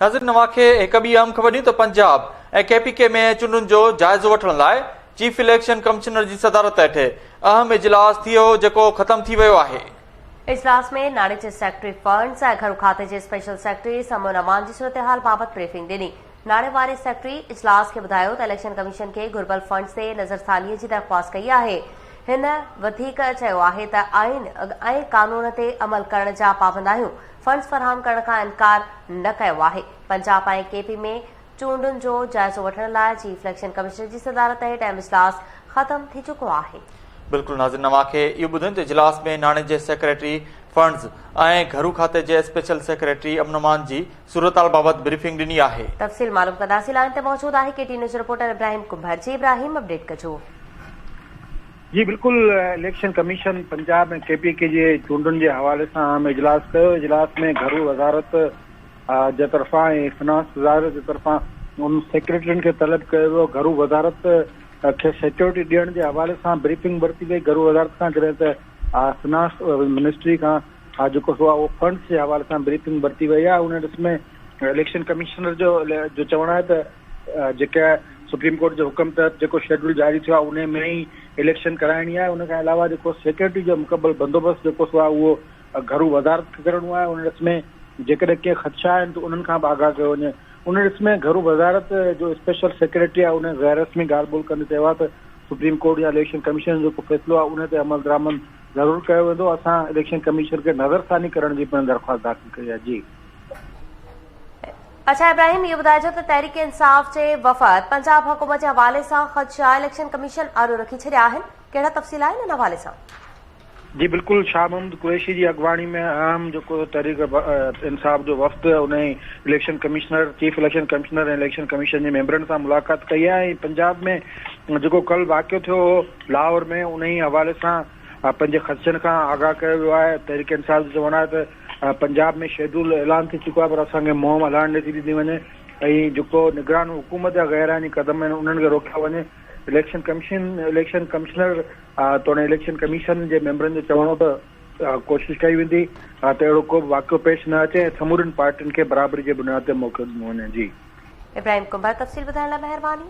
ناظرين اوهان کي هڪ ٻي اهم خبر ڏيون ته پنجاب ۽ ڪي پي ڪي ۾ چونڊن جو جائزو وٺڻ لاء چيف اليڪشن ڪمشنر جي صدارت هيٺ اهم اجلاس ٿيو جيڪو ختم ٿي ويو آهي. اجلاس ۾ ناڻي جي سيڪريٽري فنڊز ۽ گهرو کاتي جي اسپيشل سيڪريٽري امن امان جي صورتحال بابت بريفنگ ڏني. ناڻي واري سيڪريٽري اجلاس کي ٻڌايو ته اليڪشن ڪميشن کي گهربل فنڊز تي نظرثاني جي درخواست ڪئي آهي. هن وڌيڪ چيو آهي ته آئين ۽ قانون تي عمل ڪرڻ جا پابند آهيون، فنڊز فراهم ڪرڻ کان انڪار نه ڪيو آهي. پنجاب ۽ ڪي پي ۾ چونڊن جو جائزو وٺڻ لاء چيف اليڪشن ڪمشنر جي صدارت هيٺ اهم اجلاس ختم ٿي چڪو آهي. بلڪل ناظرين اوهان کي اهو ٻڌايون ته اجلاس ۾ ناڻي جي سيڪريٽري فنڊز ۽ گهرو کاتي جي اسپيشل سيڪريٽري امن امان جي صورتحال بابت بريفنگ ڏني آهي. تفصيل معلوم ڪنداسين لائين تي موجود آهي ڪي ٽي نيوز رپورٽر ابراهيم ڪنڀر جي ابراهيم اپڊيٽ ڪجو. جي بلڪل election commission Punjab ۽ K P K جي چونڊن جي حوالي سان اهم اجلاس ڪيو، اجلاس ۾ گهرو وزارت جي طرفان ۽ فنانس وزارت جي طرفان ان سيڪريٽرين کي طلب ڪيو ويو، گهرو وزارت کي سيڪيورٽي ڏيڻ جي حوالي سان بريفنگ ورتي وئي، گهرو وزارت کان جڏهن ته فنانس منسٽري کان جيڪو سو اهو فنڊز جي حوالي سان بريفنگ ورتي وئي آهي، ان ڏس ۾ اليڪشن ڪمشنر جو جو چوڻ آهي ته جيڪا سپريم ڪورٽ جي حڪم تحت جيڪو شيڊول جاري ٿيو آهي انهي ۾ ئي اليڪشن ڪرائڻي آهي ان کان علاوه جيڪو سيڪيورٽي جو مڪمل بندوبست جيڪو سو آهي اهو گهرو وزارت کي ڪرڻو آهي ان ڏس ۾ جيڪڏهن ڪي خدشا آهن ته انهن کان به آگاهه ڪيو وڃي ان ڏس ۾ گهرو وزارت جو اسپيشل سيڪريٽري آهي ان غير رسمي ڳالهه ٻولهه ڪندي چيو آهي ته سپريم ڪورٽ يا اليڪشن ڪميشن جو جيڪو فيصلو آهي ان تي عملدرآمد ضرور ڪيو ويندو اسان اليڪشن ڪميشن کي نظرثاني ڪرڻ جي پڻ درخواست داخل ڪئي آهي جي. اڇا ابراهيم اهو ٻڌائجو ته تحريڪ انصاف جي وفد پنجاب حڪومت جي حوالي سان خدشا اليڪشن ڪميشن آڏو رکي ڇڏيا آهن ڪهڙا تفصيل آهن ان حوالي سان؟ جي بلڪل شاهه محمود قريشي جي اڳواڻي ۾ اهم جيڪو تحريڪ انصاف جو وفد انهي election commissioner chief election commissioner ۽ election commission جي ميمبرن سان ملاقات ڪئي آهي ۽ پنجاب ۾ جيڪو ڪل واقعو ٿيو هو لاهور ۾ انهي حوالي سان پنهنجي خدشن کان آگاهه ڪيو ويو آهي تحريڪ انصاف جو چوڻ آهي ته پنجاب ۾ شيڊول اعلان ٿي چڪو آهي پر اسان کي مهم هلائڻ نٿي ڏني وڃي ۽ جيڪو نگران حڪومت جا غير آئيني قدم آهن انهن کي روڪيو وڃي اليڪشن ڪميشن اليڪشن ڪمشنر توڻي اليڪشن ڪميشن جي ميمبرن جو چوڻ هو ته ڪوشش ڪئي ويندي ته اهڙو ڪو به واقعو پيش نه اچي ۽ سمورين پارٽين کي برابري جي بنياد تي موقعو ڏنو وڃي جي. ابراهيم ڪنڀر تفصيل ٻڌائڻ لاء مهرباني.